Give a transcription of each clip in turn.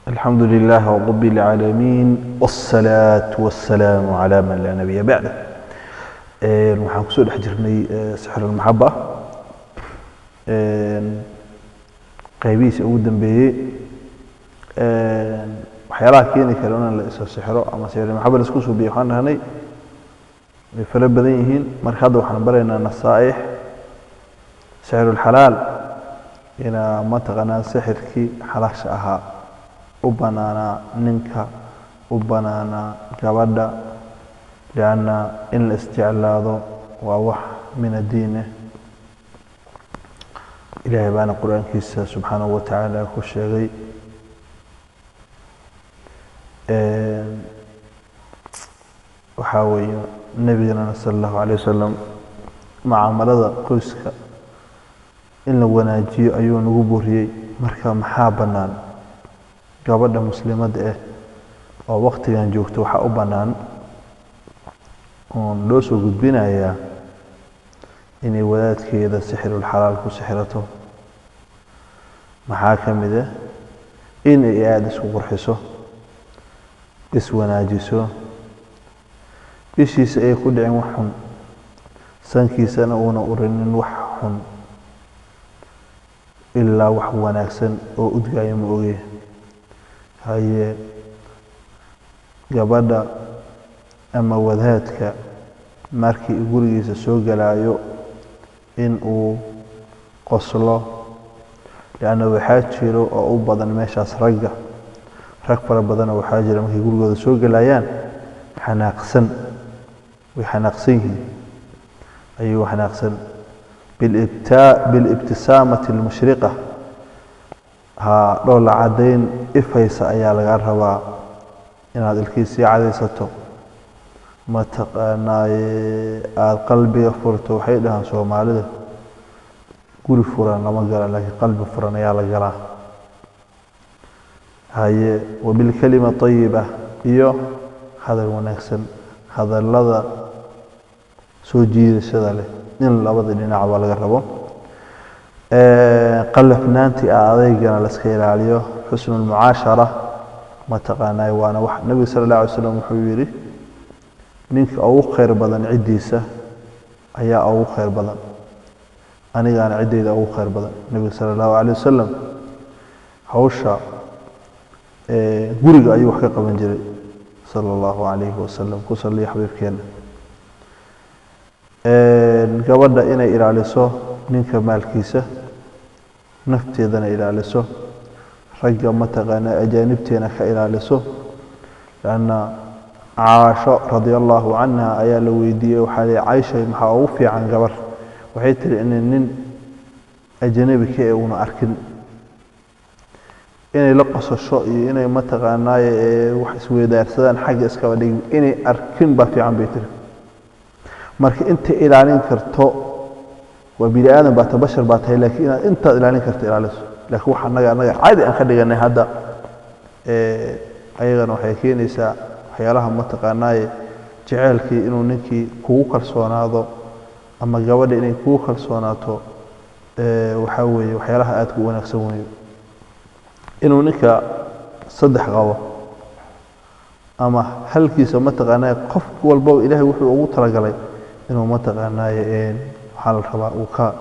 الحمد لله رب العالمين، والصلاة والسلام على من لا نبي بعده. Waxaan kusoo dhex jirnay sixir almaxaba qaybihiisa ugu dambeeyey, waxyaalaha keeni kara in la isa sixiro ama sixir almaxaba laisku suubiyo. Waxaan dhahnay way fara badan yihiin. Marka hadda waxaan baraynaa nasaa'ix sixir alxalaal, inaa mataqaanaa sixirkii xalaasha ahaa u banaanaa ninka, u banaanaa gabadha, lianna in la isjeclaado waa wax min addiin ah. Ilaahay baana qur-aankiisa subxaanahu wa tacaala ku sheegay. Waxaa weeye nebigana sala allahu calayh wasalam mucaamalada qoyska in la wanaajiyo ayuu nagu boriyey. Marka maxaa bannaan gabadha muslimadda ah oo waqtigan joogto? Waxaa u bannaan oon loo soo gudbinayaa inay wadaadkeeda sixirulxalaal ku sixirato. Maxaa ka mid ah? Inay aada isku qurxiso, iswanaajiso, ishiisa ay ku dhicin wax xun, sankiisana uuna urinin wax xun ilaa wax wanaagsan oo udgaya ma oge. Haye, gabadha ama wadaadka markii gurigiisa soo galaayo in uu qoslo, lianna waxaa jiro oo u badan meeshaas ragga, rag fara badanoo waxaa jira markay gurigooda soo galayaan xanaaqsan, way xanaaqsan yihiin, ayuu xanaaqsan. Bilibtisaamati almushriqa, ha dhoola caddayn ifaysa ayaa laga rabaa, inaad ilkiisii cadaysato, mataqaanaaye aada qalbiga furto. Waxay dhahaan Soomaalida guri furan lama gala, laakiin qalbi furan ayaa la galaa. Haye, wabilkalima ayiba, iyo hadal wanaagsan, hadallada soo jiidashada leh in labada dhinacba laga rabo. Qalafnaantii adeygana la iska ilaaliyo, xusnu lmucaashara mataqaanaa. Waana wax nebiga sala allah alay slam wuxuu yidhi: ninka ugu khayr badan ciddiisa ayaa ugu khayr badan, anigaana ciddeyda ugu khayr badan. Nebiga sala allahu alayh wasalam hawsha guriga ayuu wax ka qaban jiray sala allahu calayhi wasalam. Ku saliya xabiibkeena. Gabadha inay ilaaliso ninka maalkiisa, nafteedana ilaaliso, ragga mataqaanaa ajaanibteena ka ilaaliso, lanna Caasho radia allahu canha ayaa la weydiiyey. Waxaa lihi: Cayshay, maxaa ugu fiican gabar? Waxay tiri inay nin ajanabi ka e una arkin, inay la qosasho iyo inay mataqaanaaye wax isweydaarsadaan xagga iskaba dhigin, inay arkin baa fiican bay tiri. Marka inta ilaalin karto, waa bini aadam baa ta, bashar baa tahay, laakiin inaad intaad ilaalin karto ilaaliso. Laakiin waxa annaga caadi aan ka dhiganay hadda ayagana waxay keenaysaa waxyaalaha mataqaanaaye jeceelkii inuu ninkii kugu kalsoonaado ama gabadha inay kugu kalsoonaato. Waxaa weeye waxyaalaha aadka u wanaagsan weeye inuu ninka saddex qabo ama halkiisa mataqaanaaye. Qof walbaba Ilaahay wuxuu ugu talagalay inuu mataqaanaaye waxaa la rabaa uu ka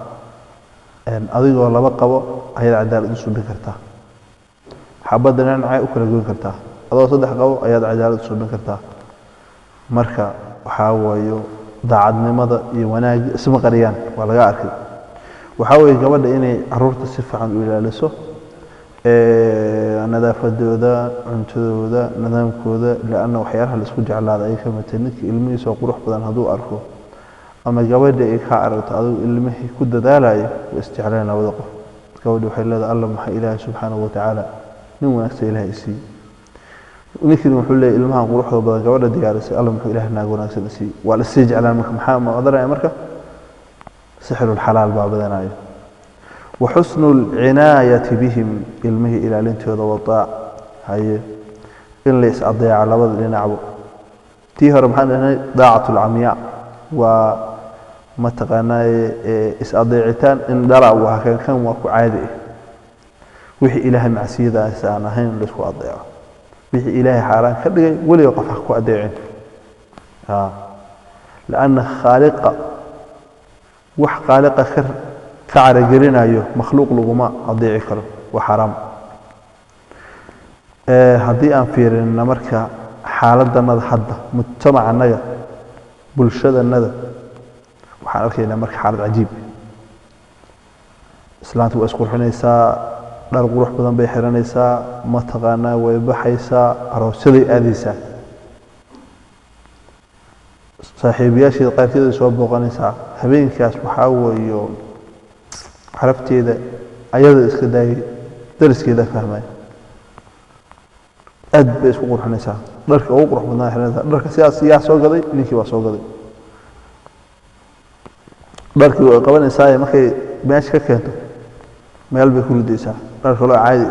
adigoo laba qabo ayaad cadaalad u subin kartaa, xabadda dhinacay u kala goyn kartaa. Adoo saddex qabo ayaad cadaalad u subin kartaa. Marka waxaa waayo daacadnimada iyo wanaagga isma qariyaan, waa laga arkay. Waxaa weeye gabadha inay caruurta si fiican u ilaaliso, nadaafadooda, cuntadooda, nidaamkooda, lianna waxyaalaha la isku jeclaada ay ka mid tahay. Ninka ilmihiisa oo qurux badan hadduu arko ama gabadha ay ka aragto adigu ilmihii ku dadaalayo, way isjecleen labada qof. Gabadhi waxay leedahay: Alla, maxaa Ilaahay subxaanahu watacaala nin wanaagsan Ilaahay isiiyey! Ninkina wuxuu leeyahy: ilmahan quruxda badan gabadha diyaarisay, alla muxuu Ilaahay naag wanaagsan isiiyey! Waa la sii jeclaan. Marka maxaa madanaya? Marka sixirulxalaal baa badanaya. Wa xusnu alcinaayati bihim, ilmihii ilaalintooda, wadaac. Haye, in la is adeeco labada dhinacbo. Tii hore maxaan dhahnay? Daacatu alcamyaa waa mataqaanaaye is adeecitaan in dhala waa kan waa ku caadi ah. Wixii Ilaahay macsiyadaas aan ahayn in laisku adeeco, wixii Ilaahay xaaraan ka dhigay weliga qof ha ku adeecin. Lianna khaaliqa wax khaaliqa ka caragelinayo makhluuq laguma adeeci karo, waa xaaraam. Haddii aan fiirinna marka xaaladannada hadda, mujtamacanaga, bulshadanada, waxaan arkaynaa marka xaalad cajiib. Islaanta waa isqurxinaysaa, dhar qurux badan bay xiranaysaa, mataqaanaa way baxaysaa, aroosyaday aadaysaa, saaxiibayaasheeda qaarkeeday soo booqanaysaa. Habeenkaas waxaa weeyo carabteeda ayada iska daayay, dariskeeda fahmaya. Aad bay isku qurxinaysaa, dharka ugu qurux badnaa xiranaysaa. Dharka sidaas yaa soo gaday? Ninkii baa soo gaday dharkii. Way qabanaysaa markay meesha ka keento, meel bay ku ridaysaa, dhar kaloo caadi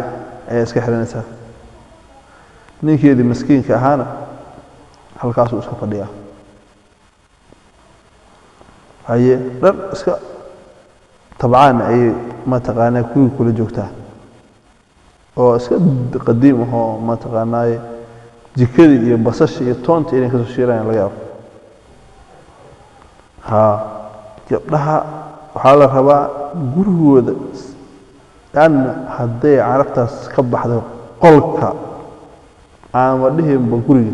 ayaa iska xiranaysaa. Ninkeedii maskiinka ahaana halkaasuu iska fadhiyaa, haye dhar iska tabcaan ayay mataqaanaa kuwii kula joogtaa oo iska qadiim ahoo mataqaanaaye jikadii iyo basasha iyo toonta inay kasoo shiirayaan laga yaabo. Ha, gabdhaha waxaa la rabaa gurigooda, lanna hadday carabtaas ka baxdo qolka, aanba dhihinba guriga,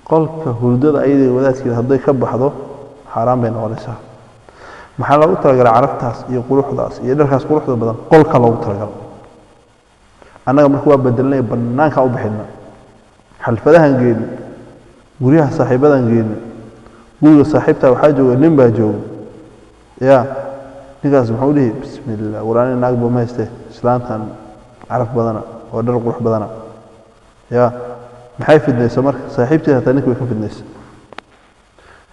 qolka hurdada ayada wadaadkeeda hadday ka baxdo, xaaraan bay noqonaysaa. Maxaa loogu talagalay carabtaas iyo quruxdaas iyo dharkaas quruxda badan? Qolka loogu talagalay. Annaga marka waa bedelnay, bannaankaan u bixina, xalfadahan geyni, guryaha saaxiibadan geyni. Guriga saaxiibtaa waxaa jooga nin baa jooga, ya ninkaas muxuu dhihi? Bismi illah, war ani naag ba ma hayste, islaantan caraf badana oo dhar qurux badana. Ya maxay fidnaysa marka? Saaxiibteeda hataa ninka way ka fidnaysa,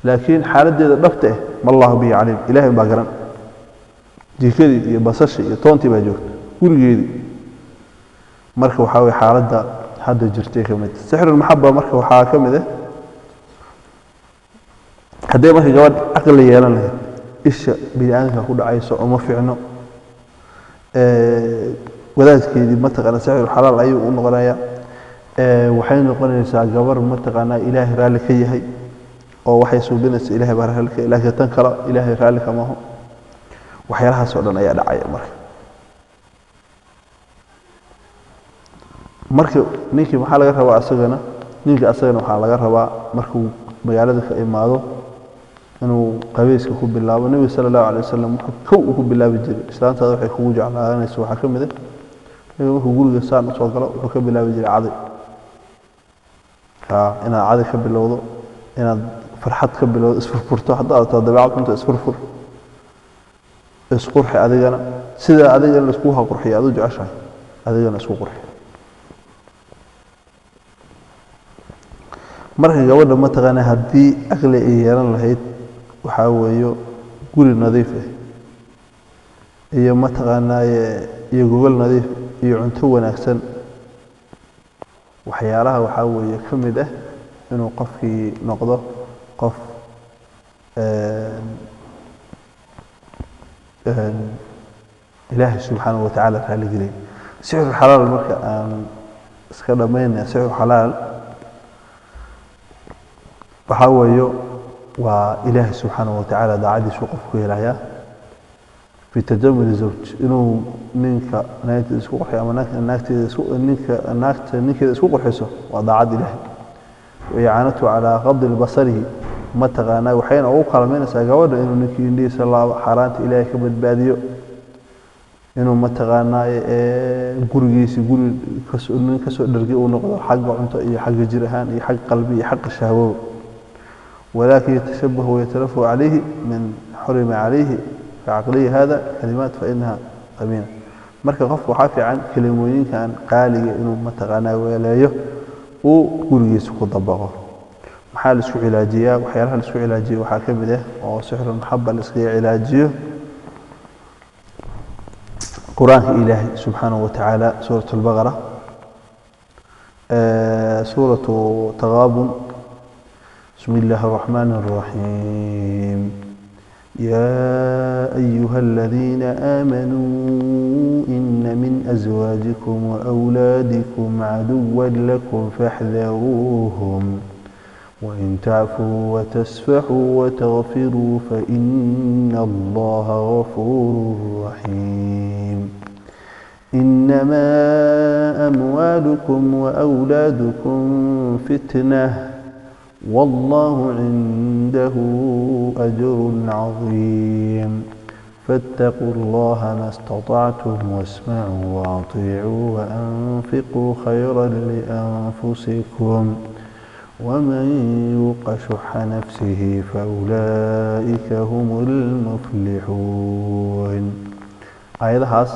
laakiin xaaladdeeda dhabta eh ma allahu bihi caliim, ilahay baa garan. Jikadii iyo basashii iyo toontii baa joogta gurigeedii. Marka waxaa weye xaaladda hadda jirtay ka mid sixrulmaxaba. Marka waxaa ka mid ah hadday marka gabadh caqli yeelan lahayd, isha bini aadamka ku dhacayso uma fiicno. Wadaadkeedii mataqaana sixru xalaal ayuu u noqonayaa. Waxay noqonaysaa gabar mataqaanaa Ilaahay raalli ka yahay oo waxay suubinaysa Ilahay baa raalli ka yahay, laakiin tan kale Ilaahay raalli kama aho. Waxyaalahaas oo dhan ayaa dhacaya. Marka ninkii maxaa laga rabaa asagana? Ninka asagana waxaa laga rabaa markuu magaalada ka imaado inuu qabeyska ku bilaabo. Nebiga sala allahu alay wasalam wuxuu kow uu ku bilaabi jiray, islaantaada waxay kugu jeclaadanayso waxaa ka mid ah, nebiga markuu guriga saan usoo galo wuxuu ka bilaabi jiray caday. Ha, inaad caday ka bilowdo, inaad farxad ka bilowdo, isfurfurto. Haddaad taa dabeecad xunta, isfurfur, isqurxi adigana. Sida adiga in laisku qurxiyo aad u jeceshahay, adigana isku qurxi. Marka gabadha mataqaana haddii aqli ay yeelan lahayd, waxaa weeyo guri nadiif ah iyo mataqaanaaye iyo gogol nadiif iyo cunto wanaagsan, waxyaalaha waxaa weeye ka mid ah inuu qofkii noqdo qof Ilaahay subxaanahu watacaala raaligeliyay. Sixru xalaal marka aan iska dhammaynaya, sixru xalaal waxaa weeyo waa Ilaahay subxaanahu watacaala daacadiisuu qofku ku helayaa fi tajamuli zawj, inuu ninka naagteeda isku qurxiyo ama naagteeda isku ninka naagta ninkeeda isku qurxiso waa daacad Ilaahay. Waicaanatu calaa qadi basarihi mataqaanaa waxayna ugu kaalmaynaysaa gabadha inuu ninkii indhihiisa laabo, xaaraanta Ilaahay ka badbaadiyo, inuu mataqaanaa gurigiisi guri kasoo nin kasoo dhergay uu noqdo xagga cunto iyo xagga jir ahaan iyo xagga qalbi iyo xagga shahwaba. Walaakin yatashabahu wayatalafahu calayhi min xurima calayhi facaqliya hada kalimaat fainaha amiina. Marka qofka waxaa fiican kelimooyinkan qaaliga inuu mataqaanaa weeleeyo, uu gurigiisa ku dabaqo. Maxaa la isku cilaajiyaa? Waxyaalaha la isku cilaajiyo waxaa ka mid ah oo sixrulmaxaba la iskaga cilaajiyo qur-aanka Ilaahay subxaanahu watacaala, suurat albaqara, suuratu taqaabun. Bismi illaahi araxmaani araxiim. يا أيها الذين آمنوا إن من أزواجكم وأولادكم عدوا لكم فاحذروهم وإن تعفوا وتصفحوا وتغفروا فإن الله غفور رحيم. إنما أموالكم وأولادكم فتنة والله عنده أجر عظيم. فاتقوا الله ما استطعتم واسمعوا وأطيعوا وأنفقوا خيرا لأنفسكم ومن يوق شح نفسه فأولئك هم المفلحون. آيadahaas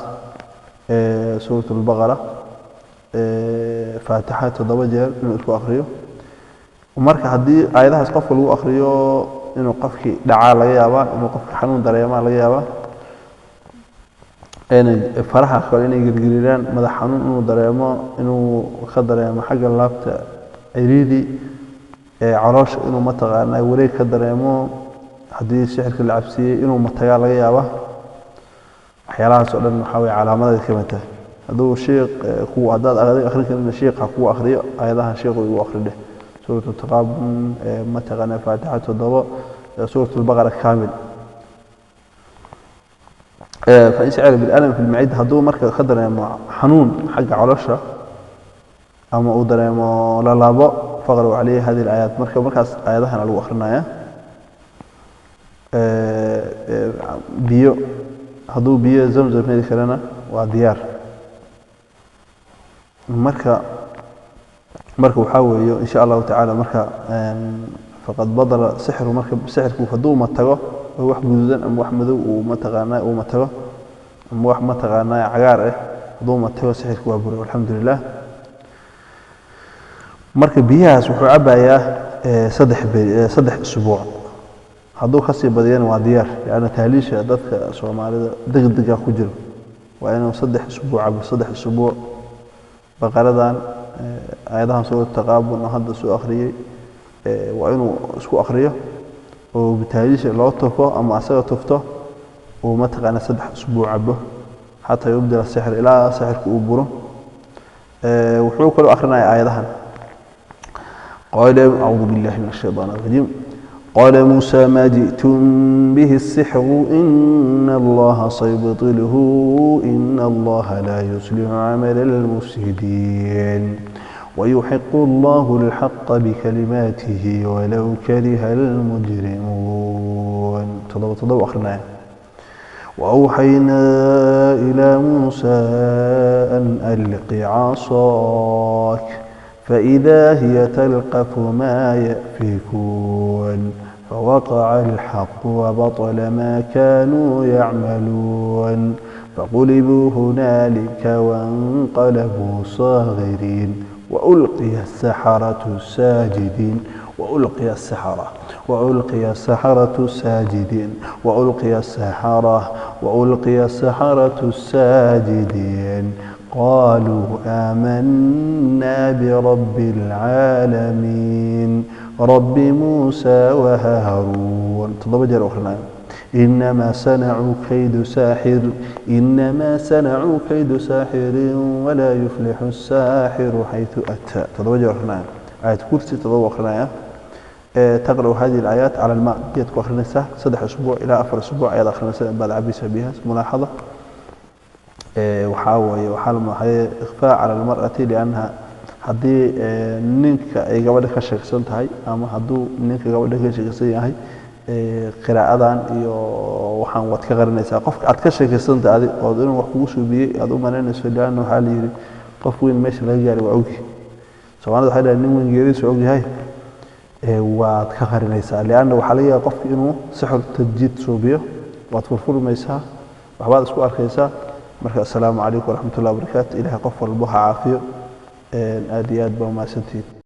suurat albaqara faatixa 7 jeer inuu isku akhriyo. Marka haddii aayadahaas qofka lagu akhriyo inuu qofkii dhacaa laga yaabaa, inuu qofka xanuun dareemaa laga yaabaa, inay faraha kale inay girgiriraan, madax xanuun inuu dareemo, inuu ka dareemo xagga laabta ciriiri, caloosha inuu mataqaanaa wareeg ka dareemo, haddii sixirka la cabsiiyey inuu matagaa laga yaabaa. Waxyaalahaas oo dhan waxaa weye calaamadaday ka mid tahay. Hadduu shiiq kuwa haddaad adig akhrin karin shiiq ha kugu akhriyo aayadahan, shiiqu igu akhri dheh. suuratu taqaabun mataqaanaa faatixa 7, suuratu albaqara kaamil. fain shacira bilalam fi lmacida, hadduu marka ka dareemo xanuun xagga caloosha ama uu dareemo lalaabo, faqruu calayhi hadihi alaayaat. Marka markaas aayadahana lagu akhrinaya. Biyo hadduu biyo zamzam heli karana waa diyaar. Marka waxaa weeye insha allahu tacaala marka faqad badala sixru. Marka sixirku hadduu matago oo wax guduudan ama wax madow uu mataqaanaa uu matago ama wax mataqaanaa cagaar ah hadduu matago, sixirku waa buray, alxamdulilah. Marka biyahaas wuxuu cabayaa 3 usbuuc, hadduu kasii badiyana waa diyaar, lianna tahliisha dadka soomaalida degdega ku jiro. Waa inuu 3 usbuuc cabo, 3 usbuuc baqaradan aayadahan suurat taqaabun oo hadda soo akhriyey waa inuu isku akhriyo oo tahliisha loo tufo ama asaga tufto, uu mataqaana 3 usbuuc cabo xataa yubdila sixir, ilaa sixirka uu buro. Wuxuu kaloo akhrinaya aayadahan. قال أعوذ بالله من الشيطان الرجيم. قال موسى ما جئتم به السحر إن الله سيبطله إن الله لا يصلح عمل المفسدين. ويحق الله الحق بكلماته ولو كره المجرمون. تضوء أخرنا. وأوحينا إلى موسى أن ألق عصاك فإذا هي تلقف ما يأفكون. فوقع الحق وبطل ما كانوا يعملون. فقلبوا هنالك وانقلبوا صاغرين. وألقي السحرة ساجدين. وألقي السحرة وألقي السحرة ساجدين. وألقي السحرة وألقي السحرة الساجدين. قالوا آمنا برب العالمين رب موسى وهارون. تضرب جار أخرى. إنما صنعوا كيد ساحر إنما صنعوا كيد ساحر ولا يفلح الساحر حيث أتى. تضرب جار أخرى. آية كرسي تضرب أخرى. تقرأ هذه الآيات على الماء جيتك أخرى 3 أسبوع إلى 4 أسبوع آيات أخرى بعد عبيسة بها. ملاحظة waxaa weeye waxaa la madaxay ikhfaa cala almar'ati liannaha haddii ninka ay gabadha ka sheegsan tahay ama hadduu ninka gabadha ka sheegsan yahay qiraa'adan iyo waxaan waad ka qarinaysaa qofka aad ka sheekaysan tahay adi ood inuu wax kugu suubiyey aad u malaynayso, lianna waxaa la yidhi qof weyn meesha laga gaaray waa ogi. Soomaalida waxay dhahay nin weyn geeridiisu og yahay. Waad ka qarinaysaa lianna waxaa laga yaabaa qofka inuu sixir tajdiid suubiyo, waad furfurmaysaa, waxbaad isku arkaysaa. Marka assalaamu calaykum waraxmatullahi wabarakaatu. Ilaahay qof walbo ha caafiyo. Aad iyo aad baa umahadsantihiin.